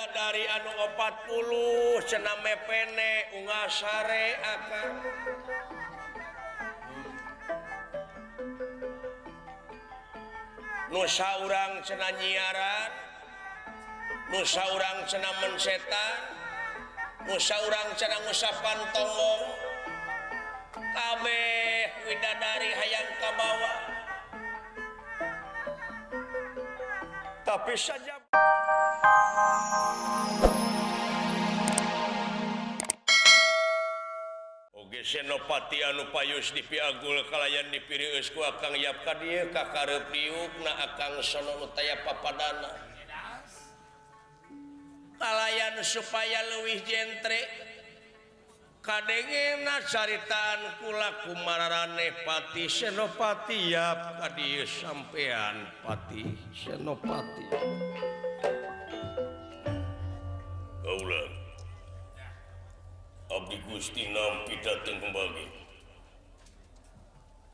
Widadari anu 40 cenah mepene unggal sare akang. Nu saurang cenah nyiaran, nu saurang cenah mensetan, nu saurang cenah ngusapan tonggong. Kabeh widadari hayang kabawa. Tapi saja Oge Senopati anu payus dipiagul kalayan dipirius ku Akang Yap ka dieu ka kareup diukna Akang Sono nu taya papadana. Kalayan supaya leuwih jentre kadengena caritaan kula kumararane Pati Senopati Yap ka dieu sampean Pati Senopati. Kaula abdi Gusti nampi dateng kembali.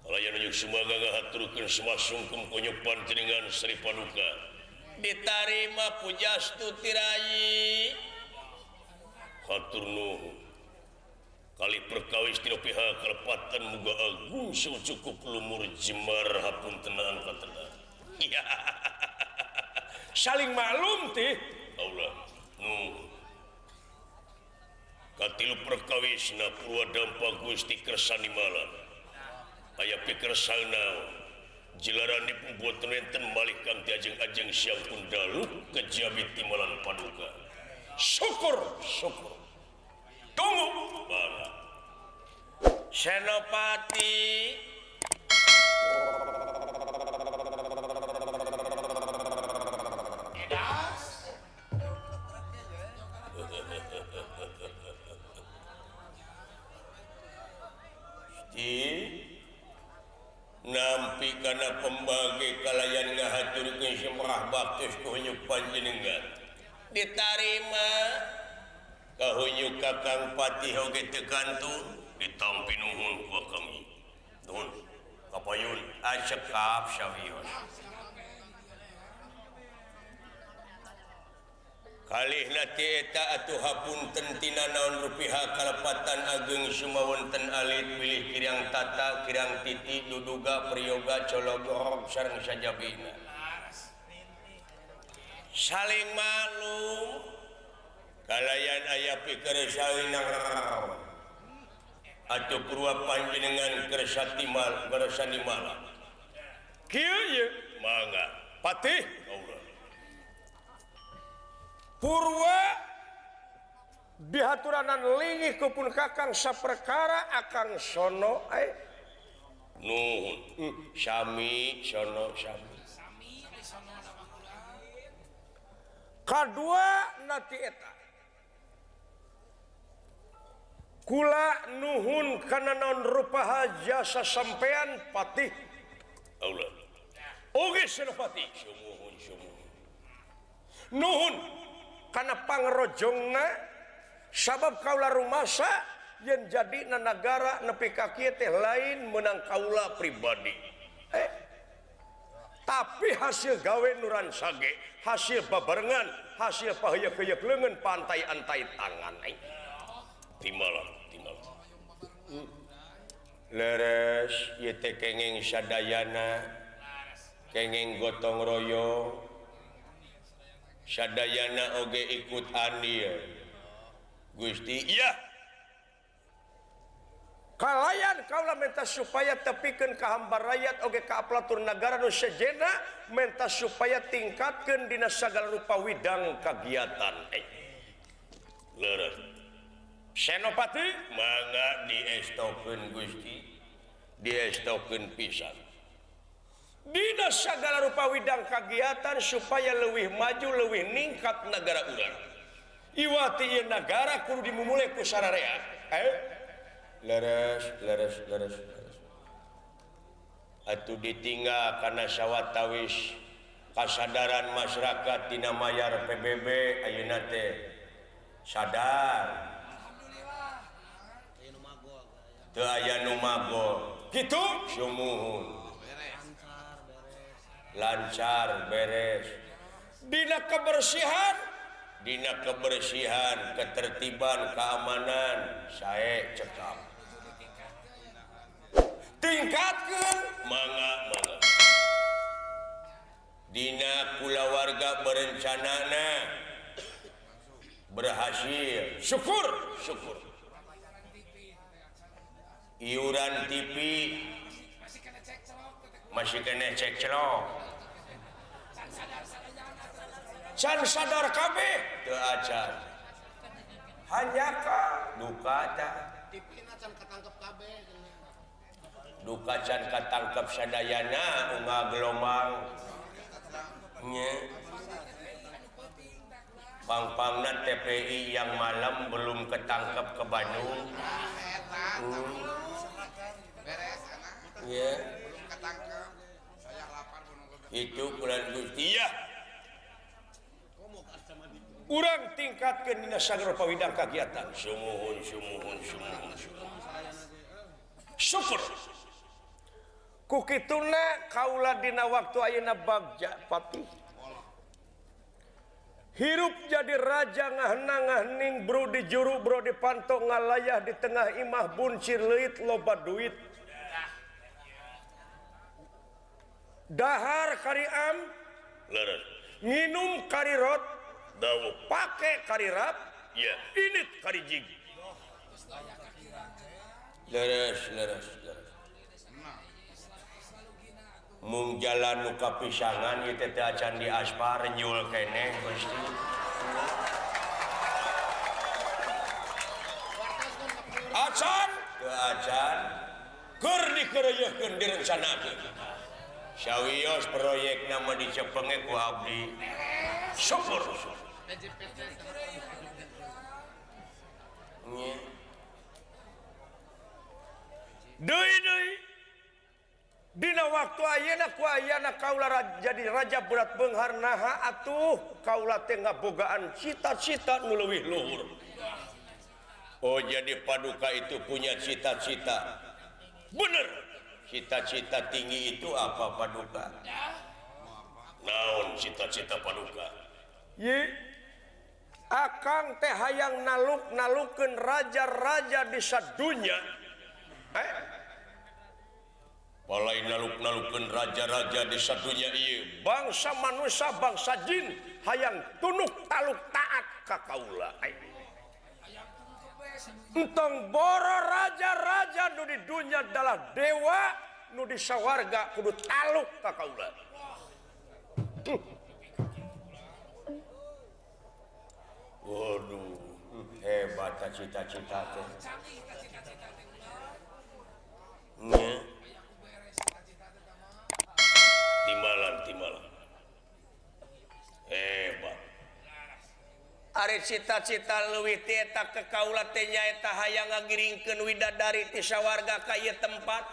Kalayan unjuk sumaga ngahaturkeun sumasungkem konyuk panjenengan Sri Paduka. Ditarima pujastu tirayi. Hatur nuhun. Kali perkawis tina pihak kalepatan muga agung cukup lumur jemar hapuntenaan katenang. Iya. Saling maklum tih. Allah nuhun. Katilu perkawisna Purwa Dampa Gusti Kersani Malam. Aya pikersana jilaran dipun wenten malih kang diajeng-ajeng siang pun dalu kejabi timalan paduka. Syukur, syukur. Tunggu. Bala. Senopati nampi kana pembagi kalayan ngahaturkeun semrah baktos kuhunyuk panjenengan. Ditarima kahunyuk Kakang Patih oge teu kantun ditampi nuhun ku Akang. Nuhun kapayun acekap sawios. Kalihna ti eta atuh hapunten tina naon rupiha kalepatan ageng sumawonten alit bilih kirang tata kirang titi duduga priyoga cologor sareng sajabina. Saling maklum kalayan aya pikersana atuh purwa panjenengan kersa timal kersani malam. Kieu ye mangga Patih kaula. Purwa dihaturanan lingih kupun Kakang saperkara Akang Sono nuhun sami sono sami. Kadua nati eta kula nuhun kana naon rupaha jasa sampean Patih. Allah. Oge Senopati sumuhun sumuhun. Nuhun kana pangrojongna sabab kaula rumasa yen jadi na nagara nepi ka kieu teh lain meunang kaula pribadi. Tapi hasil gawe nuran sage, hasil babarengan, hasil paheuyeuk-heuyeuk leungeun pantai-antai tangan. Timalah, timalah. Leres ieu teh kenging sadayana, kenging gotong royong. Sadayana oge ikut andil. Gusti, iya. Kalayan kaula menta supaya tepikeun ka hamba rakyat oge ka aplatur nagara nu sejena menta supaya tingkatkeun dina sagala rupa widang kagiatan. Leres. Senopati mangga diestokeun Gusti. Diestokeun pisan. Dina sagala rupa widang kagiatan supaya leuwih maju leuwih ningkat nagara urang. Iwati ieu nagara kudu dimumule ku sararea. Leres, leres, leres, leres. Atuh ditinggal kana sawatawis kasadaran masyarakat dina mayar PBB ayeuna teh sadar. Alhamdulillah. Teu aya nu magol. Kitu sumuhun. Lancar beres. Dina kebersihan Dina kebersihan, ketertiban, keamanan sae cekap. Tingkatkeun mangga mangga. Dina kulawarga berencanana berhasil, syukur syukur. Iuran TV masih kena cekclok. Can sadar kabeh teu acan. Hanya ka duka tah. TV-na can katangkep kabeh. Duka can katangkep sadayana unggal gelombang. Nya. Pang-pangna TPI yang malam belum ketangkep ke Bandung. Ya. Itu bulan Gusti ya. Urang tingkatkeun dina sagara pawidang kagiatan. Sumuhun sumuhun sumuhun sumuhun. Syukur. Ku kituna kaula dina waktu ayeuna bagja patih. Hirup jadi raja ngahna ngahning bro di juru bro di panto ngalayah di tengah imah buncir leuit loba duit. Dahar kari am, leres. Minum kari rot, dawuh. Pake kari rap, ya. Init kari jig. Leres, leres, leres. Mung jalan nu kapisangan ieu teh acan di aspal renyul keneh Gusti. Acan, teu acan. Keur dikereuyeurkeun direncanakeun. Sawios proyek nama dicepenge ku abdi. Syukur. Deui deui. Dina waktu ayeuna ku ayana kaula jadi raja berat beunghar naha atuh kaula teh ngabogaan cita-cita nu leuwih luhur. Oh jadi paduka itu punya cita-cita. Bener. Cita-cita tinggi itu apa paduka? Naon cita-cita paduka? Ye, akang teh hayang naluk-nalukeun raja-raja di sadunya. Palai naluk-nalukeun raja-raja di sadunya ieu. Bangsa manusia, bangsa jin hayang tunuk taluk taat ka kaula. Entong boro raja-raja nu di dunya adalah dewa nu di sawarga kudu taluk ka kaula. Waduh, hebat cita-cita teh. Nya. Timbalan, timbalan. Hebat. Ari cita-cita leuwih ti eta ke kaula teh nyaeta hayang ngagiringkeun widadari ti sawarga ka ieu tempat.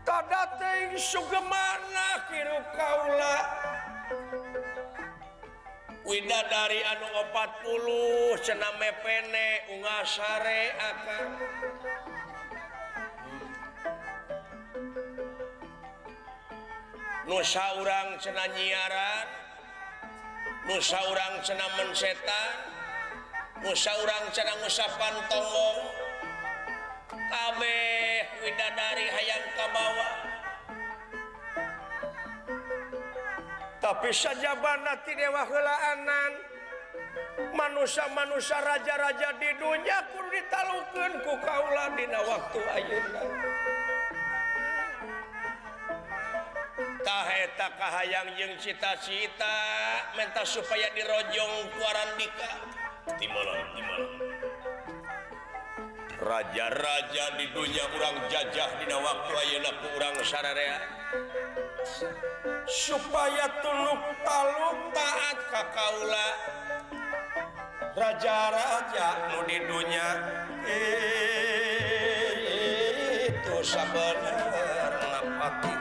Tada teuing sugemana hirup kaula. Widadari anu 40 cenah mepene unggal sare akang. Nu saurang cenah nyiaran, nu saurang cenah mensetan, nu saurang cenah ngusapan tonggong. Kabeh widadari hayang kabawa. Tapi sajabana ti dewa heulaanan manusia-manusia raja-raja di dunya kudu ditalukeun ku kaula dina waktu ayeuna. Tah eta kahayang jeung cita-cita menta supaya dirojong ku Arandika. Timbalan, timbalan. Raja-raja di dunya urang jajah dina waktu ayeuna ku urang sararea. Supaya tunuk taluk taat ka kaula. Raja-raja nu di dunya itu sabenerna pati.